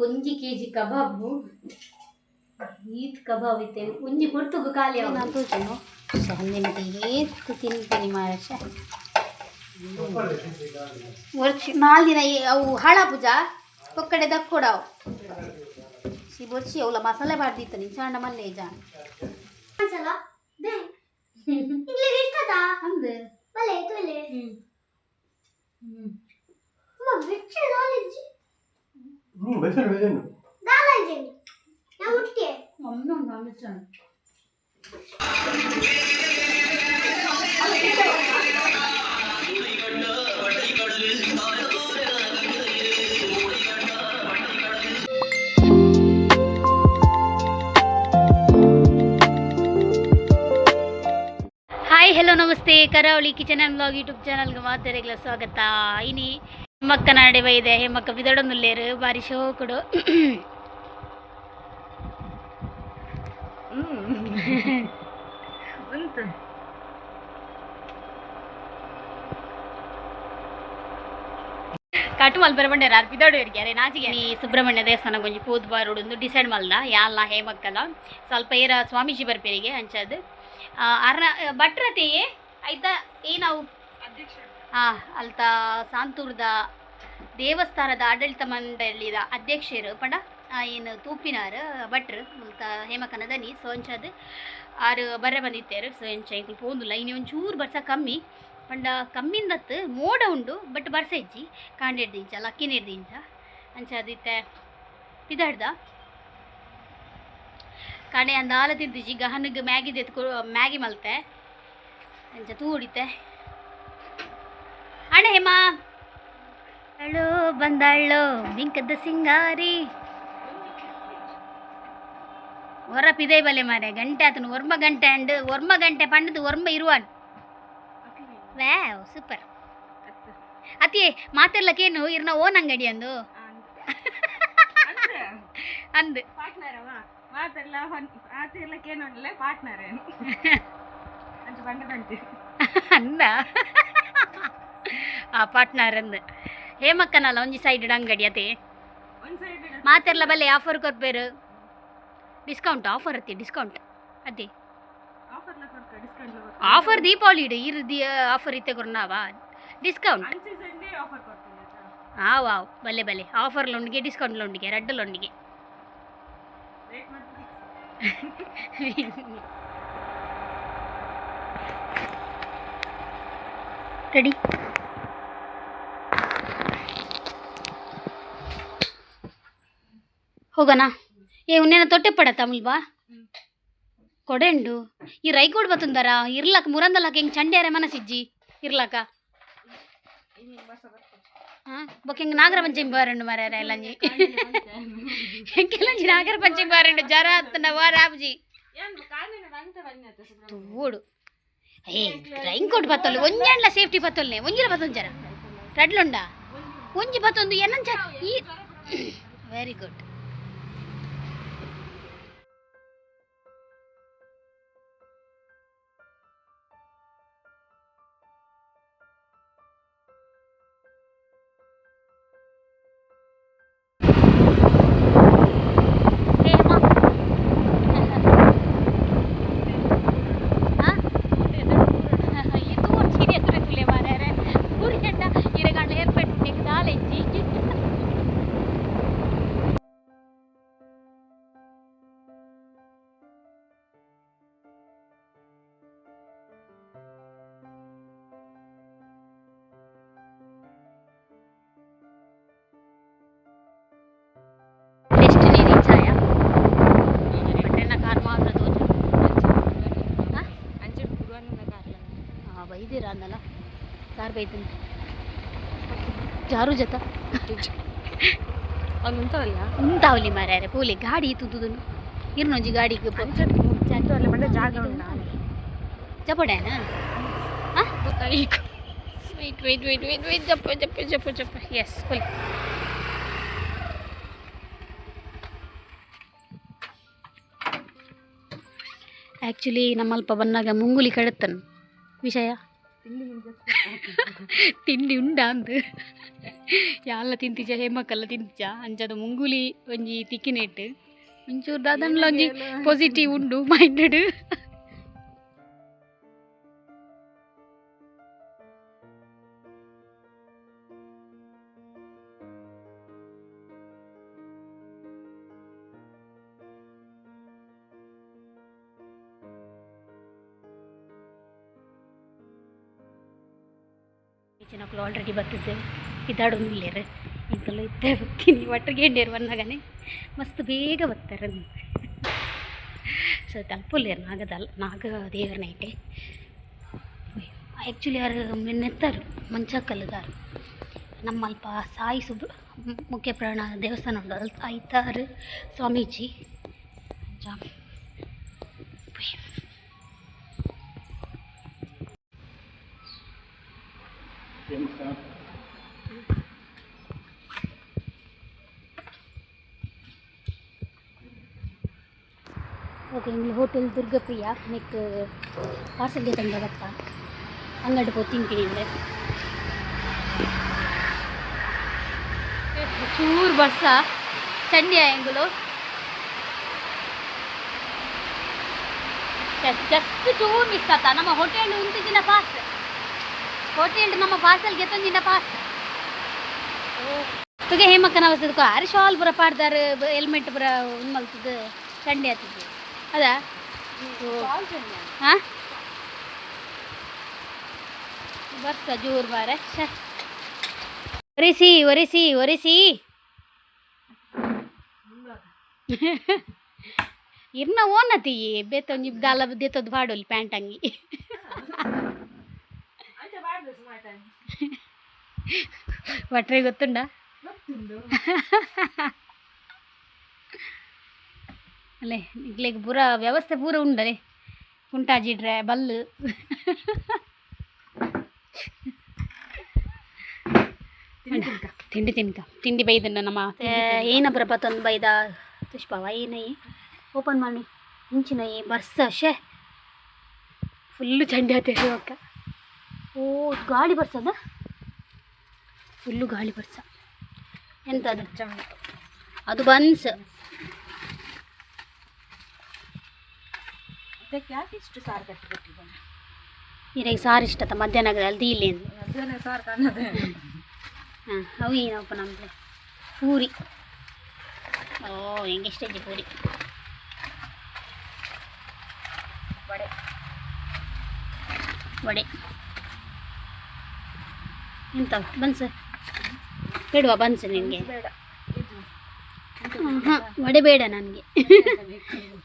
ಒಂಜಿ ಕೆಜಿ ಕಬಾಬು ಈತ್ ಕಬಾಬ್ ಇತ್ತೆ ಒಂಜಿ ಪೊರ್ತುಗು ಖಾಲಿ. ನಾನು ತೂಚುನು ಏತ್ ತಿನ್ಪೇನಿ ಮಾರಾಶ. ವರ್ಷ ನಾಲ್ ದಿನ ಅವು ಹಾಳಾಪುಜ, ಒಕ್ಕಡೆ ದಕ್ಕೊಡವು ಸಿ ಬೊರ್ಚಿ. ಅವಲ ಮಸಾಲೆ ಬಾರ್ದಿತ್ತ ನಿಂಚಾಂಡ ಮಲ್ಲೆ ಜಾನ್. ಸಲ they ಇಂಗ್ಲಿಗೆ ಇಷ್ಟದ. ಅಂದ್. ಬಲೆ ತುಲೆ. ಹ್ಮ್ ಹ್ಮ್. ಅಮ್ಮ ಬಿಚ್ಚು ನಾಲೆಜ್. ಹ್ಞೂ, ಬೆಸರು ಬೆಸರು. ದಾಲಾಜಿ ನಾ ಮುಟ್ಟಿ. ಒಮ್ಮೆ ಒಂದು. Hi, hello, namaste. ಕರಾವಳಿ ಕಿಚನ್ ಆ್ಯಂಡ್ ಬ್ಲಾಗ್ ಯೂಟ್ಯೂಬ್ ಚಾನಲ್ಗೆ ಮಾತೆರೆಗ್ಲ ಸ್ವಾಗತ. ಇನಿ ಹೇಮಕ್ಕ ನಾಡೆ ಬೈದೆ. ಹೇಮಕ್ಕ ಬಿದಡೊಂದುಲ್ಲೇರು, ಬಾರಿ ಶೋಕುಡು. ಉಂಟು. ಕಟ್ಟು ಮಲ್ಪರೆ ಬಂಡೇರ ಆರ್ ಪಿದಡು ಇರ್ಗ್ಯಾರೆ ನಾಚಿಗೆ. ಈ ಸುಬ್ರಹ್ಮಣ್ಯ ದೇವಸ್ಥಾನ ಕೊಂಚ ಪೂದ್ ಬಾರುಡು ಡಿಸೈಡ್ ಮಲ್ದ ಯಾಲ್ಲ ಹೇಮಕ್ಕಲ. ಸ್ವಲ್ಪ ಏರ ಸ್ವಾಮೀಜಿ ಬರ್ಪೇರಿಗೆ ಅಂಚದ್ ಅರ್ನ ಭಟ್ರತೆಯೇ ಆಯ್ತಾ ಏನಾವು. ಅಲ್ತ ಸಾಂತೂರ್ದ ದೇವಸ್ಥಾನದ ಆಡಳಿತ ಮಂಡಳಿದ ಅಧ್ಯಕ್ಷರು ಪಂಡ ಏನು ತೂಪಿನಾರ್ ಭಟ್ರು ಮುಲ್ತ ಹೇಮಕನ ದನಿ. ಸೊ ಅಂಚಾದ್ ಆರು ಬರ್ರೆ ಬಂದಿತ್ತೇರು. ಸೊ ಎಂಚ ಎಂಕುಲು ಪೋಂದುಲ್ಲ. ಇನಿ ಒಂಚೂರು ಬರ್ಸ ಕಮ್ಮಿ ಪಂಡ ಕಮ್ಮಿಂದತ್ತು ಮೋಡ ಉಂಡು, ಬಟ್ ಬರ್ಸ ಇಜ್ಜಿ. ಕಾಂಡೆಡ್ದಿಂಚ ಲಕ್ಕಿನೆಡ್ದಿಂಚ ಅಂಚಾದಿತ್ತೆ ಪಿದಾಡ್ದ. ಕಾಂಡೆ ಅಂದಾಲ ತಿಂತಿಜಿ. ಗಹನಿಗೆ ಮ್ಯಾಗಿ ದೆತ್ಕೊ ಮ್ಯಾಗಿ ಮಲ್ತೆ. ಅಂಚ ತೂ ಹೊಡಿತೆ. ಅಣ್ಣ ಹೇಮಾ ಅಳು ಬಂದಾಳು ಬಿಂಕದ ಸಿಂಗಾರಿ. ಹೊರ ಪಿದೈ ಬಲೆ ಮಾರೆ ಗಂಟೆ ಆತನು. ಒರ್ಮ ಗಂಟೆ ಅಂಡ್ ಒರ್ಮ ಗಂಟೆ ಪಂಡದು ಒರ್ಮ ಇರುವಾನ್. ವ್ಯಾವ್, ಸೂಪರ್. ಅತಿ ಮಾತೆರ್ಲಕ್ಕೇನು ಇರ್ನ ಓನ್ ಅಂಗಡಿ ಅಂದು ಅಂದು. ಪಾರ್ಟ್ನರ್ ಅವ ಮಾತೆಲ್ಲ ಮಾತೆಲ್ಲ ಕೇನೊಂಡಲೆ ಪಾರ್ಟ್ನರ್ ಅಂಚ ಬಂಡ ಬಂಟಿ. ಅಂದ ಆ ಪಾರ್ಟ್ನರ್ ಅಂದ್. ಹೇಮಕ್ಕನಲ್ಲ ಒಂಜಿ ಸೈಡ್ ಅಂಗಡಿ ಅದೇ. ಒಂದ್ ಸೈಡ್. ಮಾತೆರ್ಲ ಬಲ್ಲೆ, ಆಫರ್ ಕೊರ್ಪೇರು, ಡಿಸ್ಕೌಂಟ್ ಆಫರ್ ಅತ್ತಿ, ಡಿಸ್ಕೌಂಟ್ ಅದೇ. ಆಫರ್ ಲ ಕೊಡ್ಕ, ಡಿಸ್ಕೌಂಟ್. ಆಫರ್ ದೀಪಾವಳಿ ಇಡು ಇರು the offer ಇತ್ತೆ ಕೊರ್ನಾವ ಡಿಸ್ಕೌಂಟ್. ಅನ್ಸೀಸನ್ ಡೇ ಆಫರ್ ಕೊಡ್ತೀನಿ ಆಯ್ತಾ? ಆ ವಾವ್, ಬಲ್ಲೆ ಬಲ್ಲೆ. ಆಫರ್ ಲೊಂಡಿಗೆ, ಡಿಸ್ಕೌಂಟ್ ಲೊಂಡಿಗೆ, ರಡ್ಡು ಲೊಂಡಿಗೆ. ರೇಟ್ ಮಾತ್ರ ಫಿಕ್ಸ್. ರೆಡಿ, ಹೋಗೋಣ. ಏ ಉನ್ನೇನ ತೊಟ್ಟೆ ಪಡ ತಮಿಳ್ ಬಾ ಕೊಡೆಂಡು. ಈ ರೈಕೋಡ್ ಬತ್ತುಂದಾರ ಇರ್ಲಕ್ಕ ಮುರಂದಲಕ್ಕ ಹೆಂಗ್ ಚಂಡ್ಯಾರೆ ಮನಸಿಜ್ಜಿ ಇರ್ಲಕ್ಕ. ಹಾಂ, ಬೊಕ್ಕ ಹಿಂಗೆ ನಾಗರ ಪಂಚಮಿ ಬಾರಂಡು ಮಾರ್ಯಾರ ಎಲ್ಲಂಜಿ. ಎಂಕೆಲ್ಲಂಜಿ ನಾಗರ ಪಂಚಮಿ ಬಾರಂಡು ಜರ ಅತ್ತನ ವಾರ ಆಬ್ಜಿ. ಏನ್ ಕಾಲಿನ ಬಂತ ಬನ್ನಿ ಸುಬ್ರಹ್ಮಣ್ಯ. ತೋಡು. ಏ ರೈನ್ಕೋಟ್ ಬತ್ತೊಲ್ಲೆ, ಒಂಜಾಂಡ್ಲ ಸೇಫ್ಟಿ ಬತ್ತೊಲ್ನೆ. ಒಂಜಿಲ ಬತ್ತೊಂಜರ ರಡ್ಲುಂಡ ಒಂಜಿ ಬತ್ತೊಂದು ಏನಂಚ ಈ. Very good. ಇದು ಚೀರಿ ಎದುರು ತುಲೆ ಮಾರ್ಯಾರೆ ಪೂರಿ. ಇರೆಗಾಂಡ ಏರ್ಪೇಟ್ ದಾಲ ಇಜ್ಜಿ. ಡೆಸ್ಟಿನಿ ರೀಚ್ ಆಯ. ಬಟ್ ಕಾರ್ ಮಾತ್ರ ತೋಜು. ಅಂಚೆ ಗುರುವನ್ನ ಕಾರ್ಲ. ಹಾಂ, ಬೈದಿರ ಅಂದಲ್ಲ, ಕಾರ್ ಬೈತೀನಿ ಜಾರು ಜತ. ಅವ್ನು ಉಂಟವಲ್ಲ. ಉಂಟಾವಲಿ ಮಾರ್ಯಾರೆ ಪೂಲೆ ಗಾಡಿ ತುದುದುನು ಇರ್ನೊಂಜಿ ಗಾಡಿಗೆ. ಅಂಚೆ ಉಂಟವಲ್ಲ ಬಂಡ ಜಾಗ ಉಂಡ. ಜಪಡೇನಾ? Wait wait wait wait wait, ಜಪ್ಪ ಜಪ್ಪ ಜಪ್ಪ ಜಪ್ಪ. Yes, full. ಆ್ಯಕ್ಚುಲಿ ನಮ್ಮಲ್ಪ ಬಂದಾಗ ಮುಂಗುಲಿ ಕಡತ್ತನ್ ವಿಷಯ ತಿಂಡಿ ಉಂಡ ಅಂದು. ಯಾಲ ತಿಂತಿಜ ಹೇಮಕ್ಕಲ್ಲ ತಿಂತಿಜ ಅಂಚದ ಮುಂಗುಲಿ ಒಂಜಿ ತಿಕ್ಕಿನೆಟ್ ಒಂಚೂರು ದಾದನ್ಲ ಒಂಜಿ ಪಾಸಿಟಿವ್ ಉಂಡು ಮೈಂಡೆಡ್. ಜನಕ್ಕಳು ಆಲ್ರೆಡಿ ಬತ್ತಿದ್ದೆ ಇದ್ದಾಡೊಂದಿಲ್ಲೇರು ಇಂಕಲ್ಲ ಇದ್ದೇ ಬರ್ತೀನಿ ಒಟ್ಟಿಗೆ ಎಂಡೇರು ಬಂದಾಗನೆ ಮಸ್ತ್ ಬೇಗ ಬರ್ತಾರೆ. ಸೊ ತಲುಪುಲ್ಲೇರು ನಾಗದಲ್ಲ ನಾಗ ದೇವರ ನೈಟೆ. ಆ್ಯಕ್ಚುಲಿ ಯಾರು ನೆತ್ತಾರು ಮಂಚಾಕಲ್ಲದಾರು ನಮ್ಮಲ್ಪ ಸಾಯಿ ಸುಬ್ರ ಮುಖ್ಯ ಪ್ರಾಣ ದೇವಸ್ಥಾನ ಉಂಟು ಅಲ್ಲಿ ಐತಾರು ಸ್ವಾಮೀಜಿ ಅಂಚ. ಓಕೆ, ಇಂಗ್ಲಿ ಹೋಟೆಲ್ ದುರ್ಗಪ್ರಿಯ ನೆಕ್ ಪಾರ್ಸೆಲ್ಗೆ ತಂದ ಬತ್ತ ಅಂಗಡಿ ಪೋ ತಿಂತೀನಿ ಅಂದರೆ ಚೂರು ಬರ್ಸ ಚಂಡಿ ಎಂಗುಲು ಜಸ್ಟ್ ಚೂರು ಮಿಸ್ ಆತ. ನಮ್ಮ ಹೋಟೆಲ್ ಉಂತಿದ್ದಿನ ಪಾಸ್ ಹೋಟೆಲ್ ನಮ್ಮ ಪಾರ್ಸೆಲ್ಗೆ ತಂದಿನ ಪಾಸ್ ತುಗೆ ಹೇಮಕ್ಕನ ಅವಸ್ಥೆ ಅರಿ ಶಾಲ್ ಪೂರ ಪಾಡ್ದಾರು ಹೆಲ್ಮೆಟ್ ಪೂರ ಉಂದು ಮಲ್ತದ್ದು ಚಂಡಿ ಆತಿದ್ದು ಅದ. ಹಾಂ, ಬರ್ಸ ಜೋರು ಬಾರೆ. ಛೆ. ಒರೆಸಿ ಒರೆಸಿ ಒರೆಸಿ ಇರ್ನ ಓನತಿ ಬೇತ ಒಂಜಿ ದಾಲ ದೇತೊಂದು ಪಾಡೊಲಿ ಪ್ಯಾಂಟ್ ಅಂಗಿ. ಅಂಚ ಬಾಡ್ದು ಸುಮಾರು. ಭಟ್ರೆ ಗೊತ್ತುಂಡ? ಗೊತ್ತುಂಡು. ಅಲ್ಲೇ ಇಗ್ಲೆಗ್ ಪೂರ ವ್ಯವಸ್ಥೆ ಪೂರ ಉಂಡಲೆ ಕುಂಟಾಜಿಡ್ರೆ ಬಲ್ಲು. ತಿಂಡಿ ತಿನ್ಕ ತಿಂಡಿ ಬೈದನ್ನ ನಮ್ಮ ಏನ ಪೂರ ಪತ್ತೊಂದು ಬೈದ ಪುಷ್ಪವ ಏನೈ ಓಪನ್ ಮಾಡಿ ಇಂಚಿನ ಈ ಬರ್ಸ ಶೇ ಫುಲ್ಲು ಚಂಡಿ ಆತೇರಿ ಅಕ್ಕ. ಓ, ಗಾಳಿ ಬರ್ಸದ, ಫುಲ್ಲು ಗಾಳಿ ಬರ್ಸ. ಎಂತ ಅದು? ಅದು ಬನ್ಸ್. ಅದಕ್ಕೆ ಯಾಕೆ ಇಷ್ಟು ಸಾರು ಕಟ್ಟಿ ಕೊಟ್ಟಿದ್ದಾನೆ? ಇರಾಗ ಸಾರು ಇಷ್ಟತ ಮಧ್ಯಾಹ್ನ ಅಲ್ಲಿ ಇಲ್ಲಿ. ಮಧ್ಯಾಹ್ನ ಸಾರು ಕಾಣದೆ. ಹಾಂ, ಅವು ಏನಪ್ಪ ನಮ್ಮದು ಪೂರಿ. ಓ, ಹೆಂಗೆ ಇಷ್ಟ ಐತಿ ಪೂರಿ. ವಡೆ. ವಡೆ. ಎಂತ ಬನ್ಸ್ ಬೇಡವಾ ಬನ್ಸ್ ನಿನಗೆ? ಬೇಡ ಇದು. ಹಾಂ, ವಡೆ ಬೇಡ ನನಗೆ.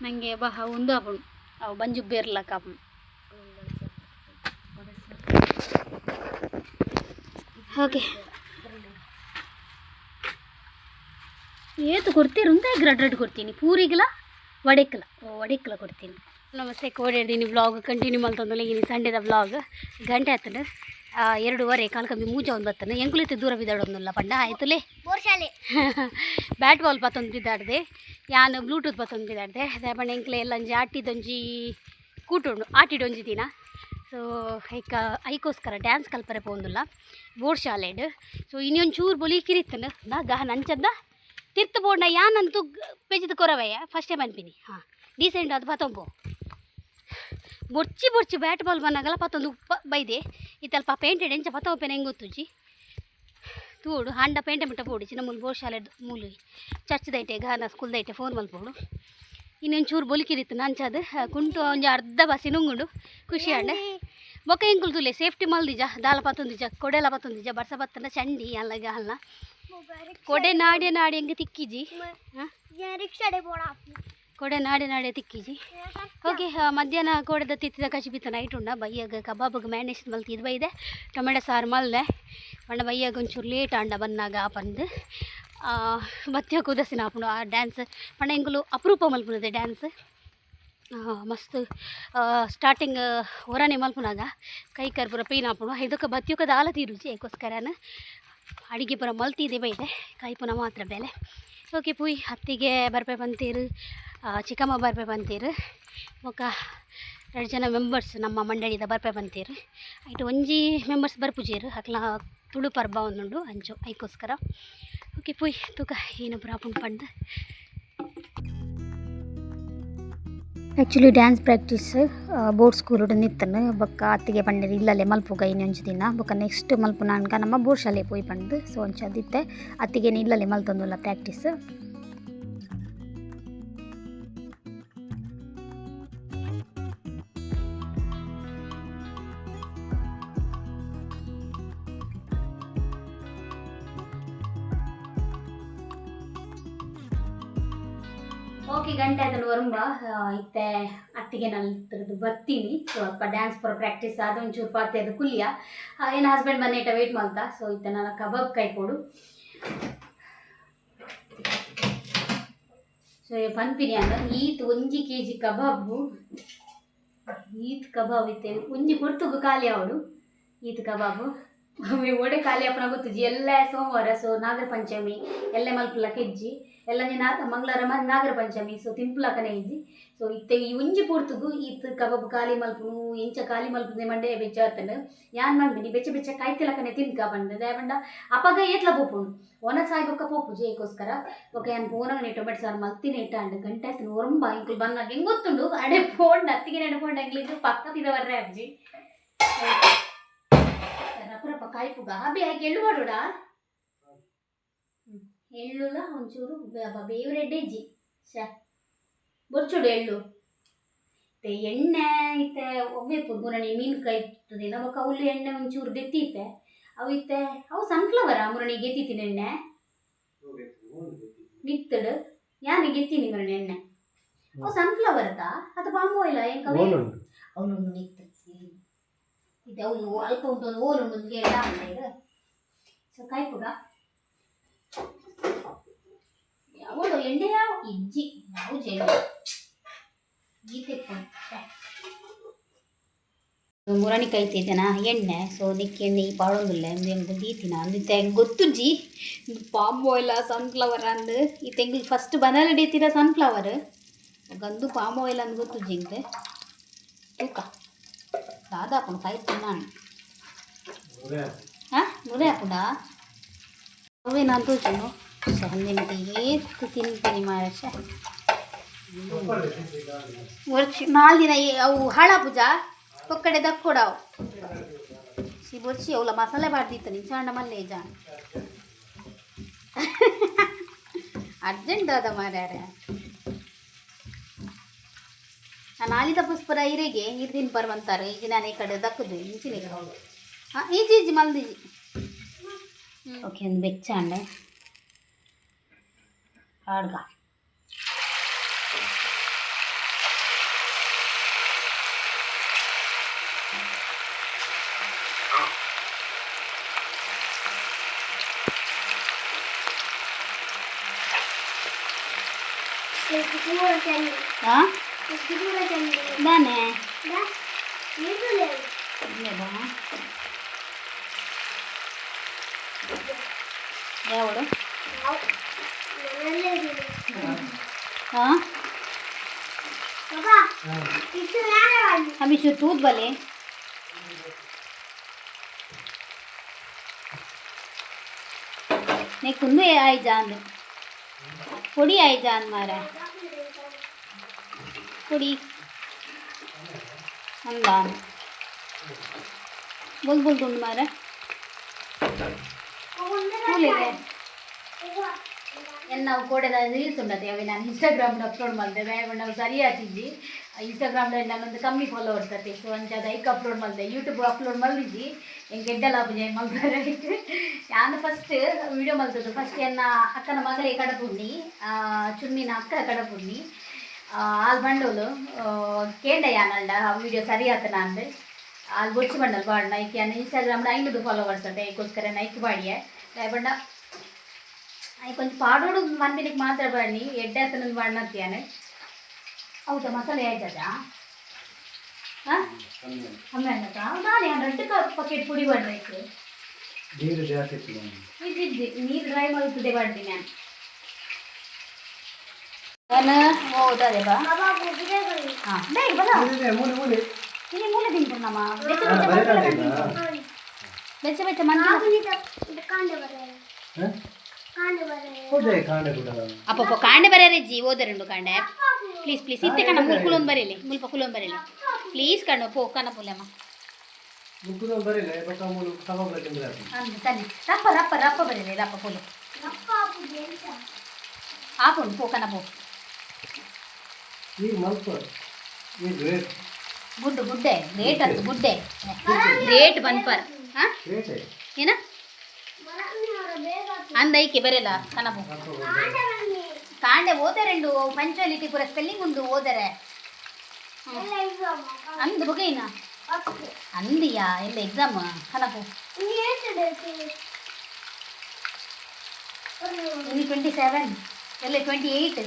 ನನಗೆ ಬಾ ಒಂದು ಆಪುಂಡು ಅವು ಬಂಜು ಬೇರ್ಲಕ್ಕ ಆಪುಂಡು. ಓಕೆ, ಏತು ಕೊಡ್ತೀರಿ ಅಂತ ಗ್ರಡ್ ರೆಡ್ ಕೊಡ್ತೀನಿ ಪೂರಿಗೆಲ್ಲ ವಡೆಕ್ಲ. ಓ, ವಡೆಕ್ಲ ಕೊಡ್ತೀನಿ. ನಮಸ್ತೆ ಕೋಡಿದ್ದೀನಿ ವ್ಲಾಗ್ ಕಂಟಿನ್ಯೂ ಮಲ್ತೊಂದು ಈ ಸಂಡೇದ ವ್ಲಾಗ್. ಗಂಟೆ ಆತನ 2:30 ಕಾಲು ಕಮ್ಮಿ ಮೂಜ ಒಂದು ಬತ್ತನ ಎಂಕುಲಿತ್ತು ದೂರ ಬಿದ್ದಾಡೊಂದಿಲ್ಲ ಪಂಡ ಆಯ್ತುಲೇ. ಬೋರ್ಶಾಲೆ. ಬ್ಯಾಟ್ ಬಾಲ್ ಪತ್ತೊಂದು ಬಿದ್ದಾಡ್ದೆ ಯಾನು, ಬ್ಲೂಟೂತ್ ಪತ್ತೊಂದು ಬಿದ್ದಾಡ್ದೆ. ಅದೇ ಪಂಡ ಎಂಕ್ಲೆ ಎಲ್ಲ ಒಂಜಿ ಆಟಿದೊಂಜಿ ಕೂಟುಂಡು ಆಟಿಡೊಂಜಿ ದಿನ. ಸೊ ಐಕ ಐಕೋಸ್ಕರ ಡ್ಯಾನ್ಸ್ ಕಲ್ಪರೆ ಪೋಂದುಲ್ಲ ಬೋರ್ಡ್ ಶಾಲೆಡ್. ಸೊ ಇನ್ನೊಂದು ಚೂರು ಬೊಲಿ ಕಿರಿತ್ತನ ನಾ ನಂಚಂದ ತಿರ್ತು ಬೋಂಡ ಯಾನಂತೂ ಪೆಜ್ದು ಕೊರವಯ್ಯ ಫಸ್ಟ್ ಟೈಮ್ ಅನ್ಪಿನಿ. ಹಾಂ, ಡೀಸೆಂಟ್ ಅದು ಪತ್ತೊಂಬು ಬೊರ್ಚಿ ಬೊರ್ಚಿ ಬ್ಯಾಟ್ ಬಾಲ್ ಬಂದಾಗಲ್ಲ ಪತ್ತೊಂದು ಉಪ್ಪ ಬೈದೆ ಇತ್ತಲ್ಪ ಪೇಂಟೆಡ್ ಎಂಚ ಪತ್ತೊಂಪೆನ ಹೆಂಗೆ ಗೊತ್ತುಜ್ಜಿ ತೂಡು ಹಾಂಡ ಪೇಂಟೆ ಮುಟ್ಟ ಪೋಡು ಚಿನ್ನ ಮೂಲು ಬೋರ್ ಶಾಲೆ ಮೂಲು ಚರ್ಚ್ ದೈಟೆ ಗಾನ ಸ್ಕೂಲ್ ದೈಟೆ ಫೋನ್ ಮಲ್ಪೋಡು. ಇನ್ನೊಂದು ಚೂರು ಬೊಲಿಕಿರಿತ್ತು ನಂಚದು ಕುಂಟು ಒಂಜಿ ಅರ್ಧ ಬಸಿ ನುಂಗುಂಡು ಖುಷಿ ಆಂಡೆ. ಬೊಕ್ಕ ಎಂಕುಲು ತುಲೆ ಸೇಫ್ಟಿ ಮಲ್ದಿಜ ದಾಲ ಪತ್ತೊಂದಿಜ ಕೊಡೆಲ ಪತ್ತೊಂದಿಜ ಬರ್ಸ ಬತ್ತನ ಚಂಡಿ ಅಲ್ಲಗ ಅಲ್ಲ ಕೊಡೆ ನಾಡೆ ನಾಡೆ ಹೆಂಗೆ ತಿಕ್ಕಿಜಿ. ಹಾಂ. ರಿಕ್ಷಾಡೆ ಬೋಡ. ಕೊಡೆ ನಾಡೆ ನಾಡೆ ತಿಕ್ಕಿಜಿ. ಓಕೆ, ಮಧ್ಯಾಹ್ನ ಕೋಡೆದ ತಿತ್ತಿದ ಕಚಿ ಬಿತ್ತ ನೈಟ್ ಉಂಡ ಬಯ್ಯಾಗ ಕಬಾಬ್ಗೆ ಮ್ಯಾನೇಜ್ ಮಲ್ತಿ ಇದು ಬೈದೆ ಟೊಮೆಟೊ ಸಾರು ಮಲ್ದೆ ಪಂಡ ಬಯ್ಯಾಗ ಒಂಚೂರು ಲೇಟ್ ಆಂಡ ಬನ್ನಾಗ ಪಂದು ಬತ್ತಿಯ ಕುದಸಿನ ಆಪುಂಡು ಆ ಡ್ಯಾನ್ಸ್ ಪಂಡ ಎಂಕುಲು ಅಪರೂಪ ಮಲ್ಪುನದೆ ಡ್ಯಾನ್ಸ್ ಮಸ್ತ್. ಸ್ಟಾರ್ಟಿಂಗ್ ಹೊರನೆ ಮಲ್ಪುನಾಗ ಕೈ ಕಾರ್ ಪೂರ ಪೇನ್ ಆಪುಂಡು. ಇದಕ್ಕೆ ಬತ್ತಿಯೊಕ ದಾಲ ತೀರುಜಿ ಐಕೋಸ್ಕರನ ಅಡಿಗೆ ಪೂರ ಮಲ್ತಿದೆ ಬೈದೆ ಕಾಯ್ಪುನ ಮಾತ್ರ ಬೇಲೆ. ಓಕೆ, ಪೂಯ್ ಅತ್ತಿಗೆ ಬರ್ಪೆ ಪಂತೀರು, ಚಿಕ್ಕಮ್ಮ ಬರ್ಪೆ ಪಂತೀರು. ಬೊಕ್ಕ ರಡ್ಡ್ ಜನ ಮೆಂಬರ್ಸ್ ನಮ್ಮ ಮಂಡಳಿದ ಬರ್ಪೆ ಬಂತೀರು. ಐಟ್ ಒಂಜಿ ಮೆಂಬರ್ಸ್ ಬರ್ಪುಜೆರ್, ಅಕ್ಲ ತುಳು ಪರ್ಬ ಒಂದುಂಡು ಅಂಚು ಐಕೋಸ್ಕರ. ಓಕೆ, ಪೋಯ್ ತೂಕ ಏನ ಪೂರ ಆಪುಂಡು ಪಂದ್. Actually dance practice board school ನಿತ್ತನು ಬೊಕ್ಕ ಅತ್ತಿಗೆ ಪಂಡೆರ್ ಇಲ್ಲಲೆ ಮಲ್ಪುಗ ಇನಿ ಒಂಜಿ ದಿನ, ಬೊಕ್ಕ ನೆಕ್ಸ್ಟ್ ಮಲ್ಪುನಾನ್ಗ ನಮ್ಮ ಬೋರ್ಡ್ ಶಾಲೆ ಪೋಯಿ ಪಂದ್. ಸೊ ಅಂಚಾದಿತ್ತೆ ಅತ್ತಿಗೆನ ಇಲ್ಲಲೆ ಮಲ್ತೊಂದುಲ್ಲ ಪ್ರಾಕ್ಟೀಸ್. ಓಕೆ, ಗಂಟೆ ಅದನ್ನು ಒರುಂಬ ಇತ್ತೆ ಅತ್ತಿಗೆ ನಲ್ತ್ರದ್ದು ಬತ್ತೀನಿ. ಸ್ವಲ್ಪ ಡ್ಯಾನ್ಸ್ ಪೂರ ಪ್ರಾಕ್ಟೀಸ್ ಆದ ಒಂಚೂರು ಪಾತೆ ಅದು ಕುಲ್ಲಿಯ. ಏನು ಹಸ್ಬೆಂಡ್ ಬಂದೇಟ ವೇಟ್ ಮಾಡ್ತಾ. ಸೊ ಇತ್ತೆ ನಾನು ಕಬಾಬ್ ಕೈಪೋಡು. ಸೊ ಪನ್ಪಿನಿ ಅಂದ ಈತ್ 1 ಕೆಜಿ ಕಬಾಬು, ಈತ್ ಕಬಾಬ್ ಇತ್ತೆ ಒಂಜಿ ಪೊರ್ತುಗು ಖಾಲಿ ಅವಡು. ಈತ್ ಕಬಾಬು ಒಡೆ ಖಾಲಿ ಅಪ್ಪನ ಗೊತ್ತುಜಿ. ಎಲ್ಲ ಸೋಮವಾರ, ಸೊ ನಾಗರ ಪಂಚಮಿ ಎಲ್ಲ ಮಲ್ಪುಲ ಕೆಜ್ಜಿ ಎಲ್ಲ ಮಂಗಳವಾರ ನಾಗರ ಪಂಚಮಿ. ಸೊ ತಿನ್ಪುಲಕನೆ ಇಜ್ಜಿ. ಸೊ ಇತ್ತೆ ಈ ಒಂಜಿ ಪೊರ್ತುಗು ಈತ್ ಕಬಾಬ್ ಖಾಲಿ ಮಲ್ಪುನು, ಎಂಚ ಖಾಲಿ ಮಲ್ಪುನೆ ಮಂಡೆ ಬೆಚ್ಚ ಆತನು. ಯಾನ್ ಮನ್ಪಿನಿ ಬೆಚ್ಚ ಬೆಚ್ಚ ಕಾಯ್ತಿಲಕನೆ ತಿನ್ಕ ಪಂಡ. ದಾಯೆ ಅಪಗ ಏತ್ಲ ಪೋಪುಂಡು ಒನ ಸಾಯ್ ಬೊಕ್ಕ ಪೋಪುಜಿ ಏಕೋಸ್ಕರ. ಬೊಕ್ಕ ಯಾನ್ ಪೋನಗನೆ ಟೊಮೆಟೊ ಸಾರು ಮಲ್ತಿನ ಇಟ್ಟಾಂಡ್. ಗಂಟೆ ಆಯ್ತು ಒರಂಬ. ಇಂಕುಲು ಬಂದಾಗ ಹೆಂಗ್ ಗೊತ್ತುಂಡು, ಅಡೆ ಪೋಂಡ ಅತ್ತಿಗೆ ನೆಡೆ ಪೋಂಡ ಎಂಗ್ಲಿಗ್ ಪಕ್ಕ ಪಿದ ಬರ್ರೆ ಅಜ್ಜಿ. ರಪ ರಪ ಕಾಯ್ಪುಗ. ಅಬಿ ಹಾಕಿ ಎಳ್ಳು ಮಾಡೋಡ, ಎಳ್ಳುಲ ಒಂಚೂರು ಬೇವು ರೆಡ್ಡಿ ಇಜ್ಜಿ ಶ ಬೊರ್ಚುಡು ಎಳ್ಳು. ಇತ್ತೆ ಎಣ್ಣೆ ಇತ್ತೆ ಒವ್ವೆ ಮುರಣಿ ಮೀನು ಕಾಯ್ತದೆ ಬೊಕ್ಕ ಅವ್ಲು ಎಣ್ಣೆ ಒಂಚೂರು ದೆತ್ತಿತ್ತೆ ಅವು. ಇತ್ತೆ ಅವು ಸನ್ಫ್ಲವರ್ ಮುರಣಿ ಗೆತ್ತಿತ್ತಿನ ಎಣ್ಣೆ ಮಿತ್ತಡು ಯಾನ್ ಗೆತ್ತೀನಿ ಮುರಣಿ ಎಣ್ಣೆ. ಅವು ಸನ್ಫ್ಲವರ್ ತಾ ಅದು ಪಾಮ್ ಆಯಿಲ್ ಎಂಕ? ಓಲುಂಡು. ಅವನುಂಡು ನಿತ್ತು ಇದು ಅವನು ಅಲ್ಪ ಉಂಟು, ಒಂದು ಓಲುಂಡು ಒಂದು ಕೇಳ. ಇದು ಸೊ ಕಾಯ್ಪುಗ. ಅವಳು ಎಣ್ಣೆ ಯಾವ ಇಜ್ಜಿ ಯಾವ ಎಣ್ಣೆ ಗೀತೆ. ಮುರಣಿ ಕೈತಿದ್ದೇನ ಎಣ್ಣೆ. ಸೊ ನಿಕ್ಕೆ ಎಣ್ಣೆ ಈ ಪಾಡೊಂದುಲ್ಲ ಎಂಗ್ ದೀತಿನ ಅಂದು ಗೊತ್ತುಜ್ಜಿ ಪಾಮ್ ಆಯಿಲ್ ಸನ್ಫ್ಲವರ್ ಅಂದು. ಈ ತೆಂಗಿಲ್ ಫಸ್ಟ್ ಬನಾಲ ಡೇತಿರ ಸನ್ಫ್ಲವರ್ ಗಂದು, ಪಾಮ್ ಆಯಿಲ್ ಅಂದು ಗೊತ್ತುಜ್ಜಿ ಇಂಕ್. ತೂಕ ದಾದಾಪುಂಡು ಕಾಯ್ತು ನಾನು. ಹಾಂ, ಮುರೆ ಹಾಪುಂಡಾ? ಅವೇ ನಾನು ತೂಚುಂಡು. ಸೊ ಹಂದಿನಕ್ಕೆ ಏತ್ ತಿನ್ತೀನಿ ಮಾರಾಶ ವರ್ಷ 4 ದಿನ ಅವು ಹಾಳಾಪುಜ, ಪೊಕ್ಕಡೆ ದಕ್ಕೊಡವು ಸಿ ಬೊರ್ಚಿ. ಅವಲ ಮಸಾಲೆ ಬಾರ್ದಿತ್ತು ನಿಂಚಾಂಡ ಮಲ್ಲೆ ಜಾನ್ ಅರ್ಜೆಂಟ್ ಆದ ಮಾರ್ಯಾರ. ನಾಲಿದ ಪುಷ್ಪರ ಇರೆಗೆ ಇರ್ದಿನ ಪರ್ವಂತಾರೆ. ಈಗ ನಾನು ಈ ಕಡೆ ದಕ್ಕದು ಇಂಚಿನ. ಹಾಂ, ಈಜಿ ಈಜಿ ಮಲ್ದಿಜಿ. ಓಕೆ, ಒಂದು ಬೆಚ್ಚಾಂಡೆ ಆಡ್ಗ. ಹಾಂ, ದಾನೆ ಇಲ್ಲದ ಯಾವಡು? ಹಾಂ, ಅಮಿಷು ತೂದ್ ಬಲೆ. ನೆಕ್ಕೊಂದು ಆಯ್ಜಾನ್ ಪೊಡಿ ಆಯ್ಜಾನ್ ಮಾರ ಪೊಡಿ ಅಂದಾನ್ ಬುಲ್ ಬುಲ್ ತುಂಡು ಮಾರ ತೂಲಿದೆ. ನಾವು ಕೋಡೆದ ರೀಲ್ಸ್ ಉಂಡತೆ, ಅವೆ ನಾನು ಇನ್ಸ್ಟಾಗ್ರಾಮ್ಡ್ ಅಪ್ಲೋಡ್ ಮಾಡಿದೆ. ನಾವು ಸರಿ ಆತಿದ್ದಿ. ಇನ್ಸ್ಟಾಗ್ರಾಮ್ಡ್ ನನ್ನೊಂದು ಕಮ್ಮಿ ಫಾಲೋವರ್ಸ್ ಅತ್ತೆ. ಸೊ ಅಂಚ ಐಕ್ ಅಪ್ಲೋಡ್ ಮಾಡಿದೆ. ಯೂಟ್ಯೂಬ್ ಅಪ್ಲೋಡ್ ಮಲ್ದಿದ್ದಿ, ಎಂಕ್ ಎಡ್ಡೆ ಲಾಭ ಮಲ್ತಾರೆ. ಯಾನ್ ಫಸ್ಟ್ ವೀಡಿಯೋ ಮಲ್ತದ್ದು ಫಸ್ಟ್ ಎನ್ನ ಅಕ್ಕನ ಮಗಳೇ ಕಡಪುಡ್ನಿ, ಚುಮ್ಮಿನ ಅಕ್ಕ ಕಡಪುಡ್ನಿ. ಆಲ್ ಬಂಡೋಲು ಕೇಂಡ ಯಾನಲ್ಡ ಆ ವೀಡಿಯೋ ಸರಿ ಆತನ ಅಂದ್. ಆಲ್ ಬೊಚ್ಚು ಬಂಡಲ್ ಬಾಡ್ನ. ಐಕ್ ಯಾನ್ ಇನ್ಸ್ಟಾಗ್ರಾಮ್ಡ್ 500 ಫಾಲೋವರ್ಸ್ ಅತ್ತೆ, ಐಕೋಸ್ಕರ ನೈಕ್ ಬಾಡಿಯೆ. ಬಣ್ಣ ಐಕ್ ಒಂಜಿ ಪಾಡೋಡು ಮನ್ಪಿನಿಕ್ ಮಾತ್ರ ಬಾಡ್ನಿ, ಎಡ್ಡೆ ಆತನ ಬಾಡ್ನತ್ಯಾನೆ. ಹೌದಾ? ಮಸಾಲೆ ಆಯ್ತದಾ? ಹಾಂ, ಕಮ್ಮಿ ಆಯ್ತಾ? ನಾನು 2 ಪಕೆಟ್ ಪುಡಿ ಬಾಡ್ಬೇಕು. ನೀರು ಜಾಸ್ತಿ ಇತ್ತು ನಾನು. ಇದ್ದಿದ್ದು ನೀರು ಡ್ರೈ ಮಲ್ತದೆ ಬಾಡ್ದಿ ನಾನು. ನಾನು ಹೌದಾ ಬಾ. ಹಾಂ ಬೇಗ ಬಲ. ಮೂಲೆ ಮೂಲೆ. ಇಲ್ಲಿ ಮೂಲೆ ತಿಂತು ನಮ್ಮ ಬೆಚ್ಚ ಬೆಚ್ಚ ಮಂದಿಲ್ಲ. ಬೆಚ್ಚ ಬೆಚ್ಚ ಮಂದಿಲ್ಲ. ಕಾಂಡೆ ಬರ, ಕಾಂಡೆ ಬರ. ಹೌದೇ, ಕಾಂಡೆ ಕೂಡ. ಅಪ್ಪಪ್ಪ, ಕಾಂಡೆ ಬರೆಯರೆ ಜಿ ಓದರುಂಡು ಕಾಂಡೆ. ಪ್ಲೀಸ್ ಪ್ಲೀಸ್, ಇತ್ತೆ ಕಣ ಮುಲ್ ಕುಲೊಂದು ಬರೀಲಿ, ಮುಲ್ಪ ಕುಲೊಂದು ಬರೀಲಿ ಪ್ಲೀಸ್. ಕಣ್ಣು ಪೋ ಕಣ ಪುಲಮ್ಮ. ಮುಕ್ಕುದ ಬರೀಲೆ ಬೊಕ್ಕ ಮೂಲು ಕಬಾಬ್ ತಿಂದ್ರೆ. ಅಂದು ತನ್ನಿ, ರಪ್ಪ ರಪ್ಪ ರಪ್ಪ ಬರೀಲಿ, ರಪ್ಪ ಪೋಲು. ಅಪ್ಪ ಆಪುಜಿ ಎಂತ? ಆಪುಂಡು, ಪೋ ಕಣ ಪೋ. ಈಗ ಮಲ್ಪ ಈ ಗ್ರೇಟ್. ಗುಡ್ಡು ಗುಡ್ಡೆ, ಗ್ರೇಟ್ ಅಂತ ಗುಡ್ಡೆ, ಗ್ರೇಟ್ ಬನ್ಪರ್. ಹಾಂ. ಗ್ರೇಟ್. ಏನ? ಬರನ್ನಿ ಅವರ ಬೇಗ. ಅಂದೈಕೆ ಬರೆಲ್ಲ ಕಣ ಪೋ. ಕಾಂಡೆ ಬನ್ನಿ. ಕಾಂಡೆ ಓದರೆಂಡು ಪಂಚುವಾಲಿಟಿ ಪೂರ ಸ್ಪೆಲ್ಲಿಂಗ್ ಉಂಡು ಓದರೆ. ಎಲ್ಲ ಎಕ್ಸಾಮ್. ಅಂದು ಬೊಗೈನ. ಅಂದಿಯಾ ಎಲ್ಲ ಎಕ್ಸಾಮ್ ಕಣಪು. ಇನ್ನು ಎಷ್ಟು ಡೇಟ್? ಇನ್ನು 27 ಎಲ್ಲ 28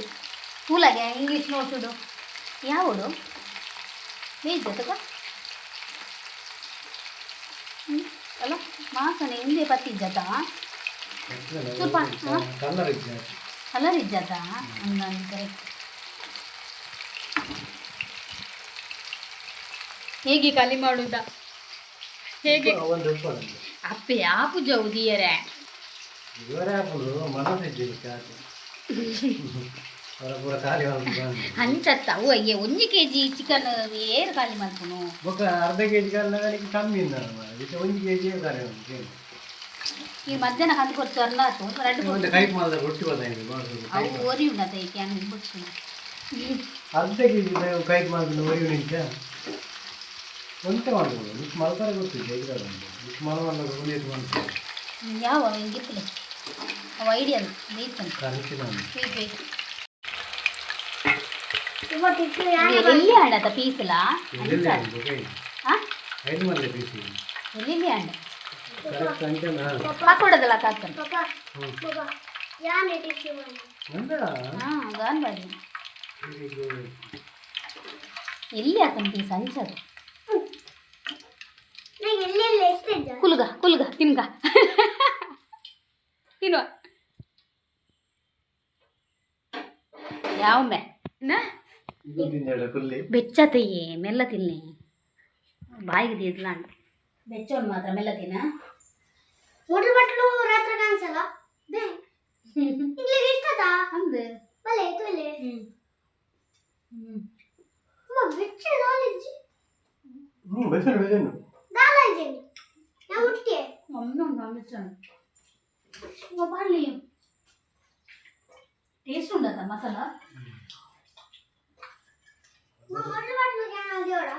ಕೂಲಾಗೆ ಇಂಗ್ಲೀಷ್ ನೋಟ್ಸುಡು ಯಾವುದು ವೇಜ್ ತಗ ಹ್ಞೂ ಅಲ್ಲ ಮಾಸನೆ ಹಿಂದೆ ಪತ್ತಿಜ್ಜತ. ಸ್ವಲ್ಪ, ಹಾ? ಕಲರ್ ಜಾಸ್ತಿ. ಕಲರ್ ಇಜ್ಜತ ಹಂಗಂದು ಕರೆಕ್ಟ್. ಹೇಗೆ ಖಾಲಿ ಮಾಡುದಾ ಹೇಗೆ? ಒಂದು ಉಪ್ಪು. ಅಪ್ಪೆ ಆಪುಜ ಉದಿಯರೆ. ಇವರೇ ಹಾಕೊಂಡು ಮನಸ್ಸು ಇದ್ದೀವಿ ಚಾಕು ಅವರ ಪೂರ ಖಾಲಿ ಮಾಡ್ಬೇಕು. ಅಂಚತ್ತ ಅವು ಅಯ್ಯ, ಒಂಜಿ ಕೆಜಿ ಚಿಕನ್ ಏರು ಖಾಲಿ ಮಲ್ಪುನು? ಬೊಕ್ಕ ಅರ್ಧ ಕೆ ಜಿ ಕಾಲ ಕಮ್ಮಿ ಇಂದ ಇದು 1 ಕೆ ಜಿ ಖಾಲಿ ಉಂಟು. ಈ ಮಧ್ಯಾಹ್ನ ಕಂದು ಕೊಡ್ತು ಅರ್ಧ ಆತು ಎರಡು. ಒಂದು ಕೈಪ್ ಮಾಡಿದ್ರೆ ರೊಟ್ಟಿ ಬಂದ. ಅವು ಒರಿ ಉಂಡತ ಐಕೆ ಅನ್ನ ಬುಡ್ಸು. ಅರ್ಧ ಕೆ ಜಿ ಕೈಪ್ ಮಾಡಿದ್ರೆ ಒರಿ ನಿಂಚ ಒಂತೆ ಮಾಡ್ಬೋದು. ಮಿಕ್ಸ್ ಮಲ್ತಾರೆ ಗೊತ್ತಿದೆ ಇದ್ರಲ್ಲಿ ಮಿಕ್ಸ್ ಮಾಡಲ್ಲ, ಉಳಿಯೋದು ಮಾಡ್ತಾರೆ. ಯಾವ ಹಿಂಗಿತ್ತಲೆ ಅವು ಐಡಿಯಾ ಬೇಯ್ತಾನೆ. ಕರೆಕ್ಟ್. Wait wait. ಇವತ್ತು ಎಲ್ಲಿ ಆಡತ ಪೀಸಲಾ? ಎಲ್ಲಿ? ಹಾಂ. ಐದು ಮಲ್ಲೆ ಪೀಸಿ. ಎಲ್ಲಿ ಆಂಡ? ಕರೆಕ್ಟ್ ಅಂಚನ. ಪಾಕೋಡದಲ್ಲ ಕಾಕನ್. ಪಾಪ ಪಾಪ, ಯಾನೆ ಟಿಶ್ಯೂ ಮಾಡಿ. ಅಂದ. ಹಾಂ ಗಾನ್ ಬಾಡಿ. ಎಲ್ಲಿ ಆತನ ಪೀಸ್ ಅಂಚದು? ನಂಗೆ ಎಲ್ಲೆಲ್ಲ ಎಷ್ಟಿದ್ದ. ಕುಲ್ಗ ಕುಲ್ಗ, ತಿನ್ಕ ತಿನ್ನುವ ಯಾವೊಮ್ಮೆ? ಇದು ತಿಂದೇಳ ಕುಲ್ಲಿ. ಬೆಚ್ಚ ತೆಯ್ಯೆ, ಮೆಲ್ಲ ತಿನ್ನಿ, ಬಾಯಿಗೆ ದಿದ್ಲ ಅಂಟ ಬೆಚ್ಚವನ್ನು ಮಾತ್ರ ಮೆಲ್ಲ ತಿನ್ನ. ಮೊದಲು ಬಟ್ಲು ರಾತ್ರಿ ಕಾಣಿಸಲ್ಲ they ಇಲ್ಲಿಗೆ ಇಷ್ಟದ. ಅಂದು. ಬಲೆ ತುಲೆ. ಹ್ಞೂ ಹ್ಞೂ. ಅಮ್ಮ, ಬಿಚ್ಚು ನಾಲೆಜ್. ಹ್ಞೂ, ಬೆಸರು ಬೆಸರು. ದಾಲಾಜಿ ನಾ ಹುಟ್ಟಿಗೆ. ಬಾರ್ಲಿ ಟೇಸ್ಟ್ ಉಂಡತ್ತ ಮಸಾಲ. ಮೊದಲು ಬಟ್ಲು ಜನ ದೇವರ.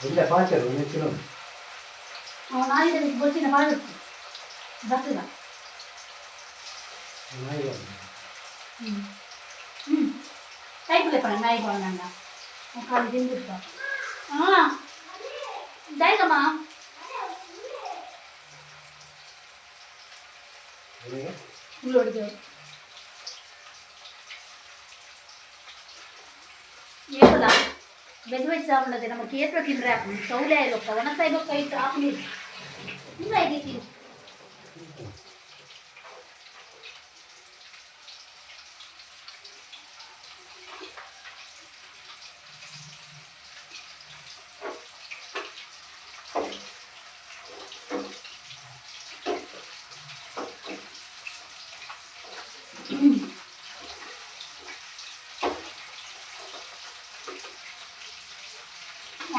ಇಲ್ಲ, ಪಾಚರು ಒಂದು ಹೆಚ್ಚಿನ. ನಾಯಿದ ಬೊಚ್ಚಿನ ಬಾಳುತ್ತು ಬರ್ತದ. ನಾಯಿ. ಹ್ಞೂ ಹ್ಞೂ, ಕೈಪುಲೆ ಪಣ ನಾಯಿ ನನ್ನ ಖಾಲಿ ತಿಂದಿರ್ತ. ಹಾಂ, ದಾಯ್ಗಮ್ಮ. ಹುಲ್ಲೊಡಿಗೆ ಏಪಲ ಬೆಜ್ ಬೆಜ್ ಸಾಂಬಳದೆ ನಮ್ಮ ಕೇತ್ರ ತಿಂದ್ರೆ ಹಾಕು ಸೌಲೆ ಲೊಕ್ಕ ಒಣಸಾಯಿ ಬೊಕ್ಕ ಇಟ್ಟು ಹಾಕು ನೀರು ಇಲ್ಲ ಐತಿ.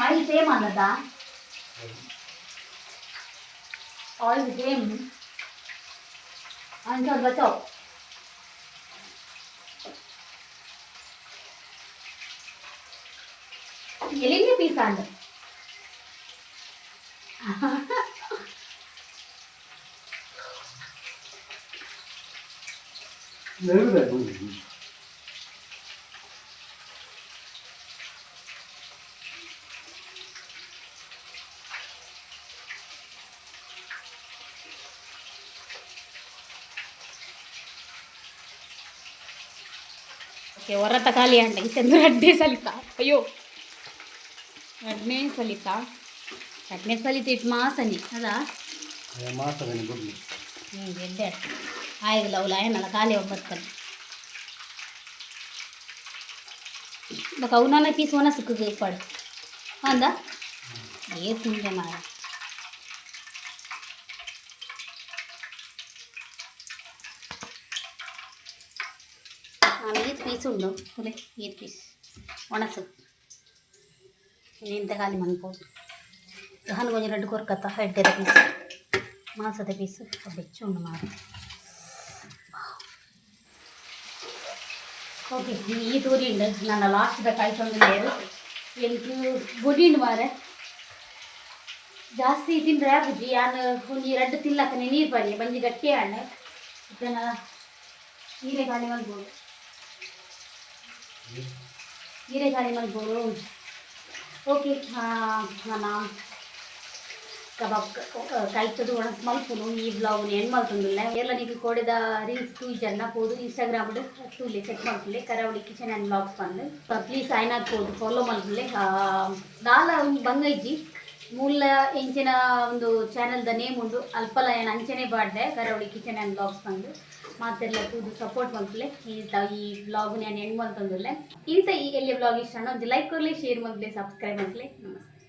ಆಯಿಲ್ ಸೇಮ್ ಅನ್ನದ, ಆಯಿಲ್ ಸೇಮ್ ಅಂಚ ಬಚಾವ್. ಎಲ್ಲಿಂದ ಪೀಸ್ ಅಂಡ? ನೆರವು. ಓಕೆ, ಹೊರತ ಖಾಲಿ ಅಂಡ ಇತ್ತಂದ್ರೆ ರಡ್ಡೇ ಸಲಿತ. ಅಯ್ಯೋ, ರಡ್ನೇ ಸಲಿತ, ರಡ್ನೇ ಸಲಿತ ಇಟ್ಟು ಮಾಸನಿ ಅದಾ. ಮಾಸದನಿ ಬುಡ್ಲಿ. ಹ್ಞೂ, ಎಡ್ಡೆ ಆಯ್ದಲ್ಲ ಅವಳು ಏನಲ್ಲ ಖಾಲಿ ಒಬ್ಬತ್ತಲ್ಲ. ಬೊಕ ಅವು ನನ್ನ ಪೀಸ್ ಒಣ ಸಿಕ್ಕದು ಪಾಡು ಅಂದ ಏ ತುಂಜ ಮಾರ. ನಾನು ಈತ್ ಪೀಸ್ ಉಂಡು ತುಲೆ, ಈತ್ ಪೀಸ್ ಒಣಸು ಇಂತ ಖಾಲಿ ಮನ್ಪೋದು. ಹಣ್ಣು ಕೊಂಚ ರಡ್ಡು ಕೊರ್ಕತ್ತ ಎಡ್ಡೆದ ಪೀಸ್, ಮಾಸದ ಪೀಸ್ ಬೆಚ್ಚ ಉಂಡು ಮಾರ. ಓಕೆ, ಈ ತೂರಿಂಡು ನನ್ನ ಲಾಸ್ಟ್ದ ಕಾಯ್ತೊಂದು ಎಂಟು ಬೊಡಿಂಡು ಮಾರೆ. ಜಾಸ್ತಿ ತಿಂದ್ರೆ ಆಪುಜಿ. ಯಾನ್ ಒಂಜಿ ರಡ್ಡು ತಿಲ್ಲಕನೆ ನೀರು ಬನ್ನಿ ಬಂಜಿ ಗಟ್ಟಿ ಆಂಡ. ಇದನ್ನ ನೀರೇ ಖಾಲಿ ಮಲ್ಬೋದು, ನೀರೇ ಖಾಲಿ ಮಲ್ಬೋದು. ಓಕೆ, ನನ್ನ ಕಬಾಬ್ ಕಾಯ್ತದು ಒಣಸ್ ಮಲ್ಪುನು. ಈ ಬ್ಲಾಗ್ ಎಂಡ್ ಮಲ್ತೊಂದುಲ್ಲೆ. ಎಲ್ಲ ನಿಕ್ಲು ಕೋಡೆದ ರೀಲ್ಸ್ ತೂಜನ್ನ ಪೋದು ಇನ್ಸ್ಟಾಗ್ರಾಮ್ ತೂಲೆ, ಚೆಕ್ ಮಲ್ಪುಲೆ, ಕರಾವಳಿ ಕಿಚನ್ ಆ್ಯಂಡ್ ವ್ಲಾಗ್ಸ್ ಪಂದ್. ಪ್ಲೀಸ್ ಆಯ್ನಾದ್ ಪೋದು ಫಾಲೋ ಮಲ್ಪುಲೆ. ದಾಲ ಒಂಜಿ ಬಂಗ ಇಜ್ಜಿ, ಮೂಲ ಎಂಚಿನ ಒಂದು ಚಾನೆಲ್ದ ನೇಮ್ ಉಂಡು ಅಲ್ಪಲ ಏನ್ ಅಂಚನೆ ಬಾಡ್ದೆ, ಕರಾವಳಿ ಕಿಚನ್ ಆ್ಯಂಡ್ ವ್ಲಾಗ್ಸ್ ಪಂದ್. ಮಾತೆಲ್ಲ ತೂದು ಸಪೋರ್ಟ್ ಮಲ್ಪುಲೆ. ಈ ಈ ಬ್ಲಾಗ್ ನಾನು ಎಂಡ್ ಮಲ್ತೊಂದುಲ್ಲೆ. ಇಂತ ಈ ಎಲ್ಲಿ ಬ್ಲಾಗ್ ಇಷ್ಟ ಒಂಜಿ ಲೈಕ್ ಕೊರ್ಲೆ, ಶೇರ್ ಮಲ್ಪುಲೆ, ಸಬ್ಸ್ಕ್ರೈಬ್ ಮಲ್ಪುಲೆ. ನಮಸ್ತೆ.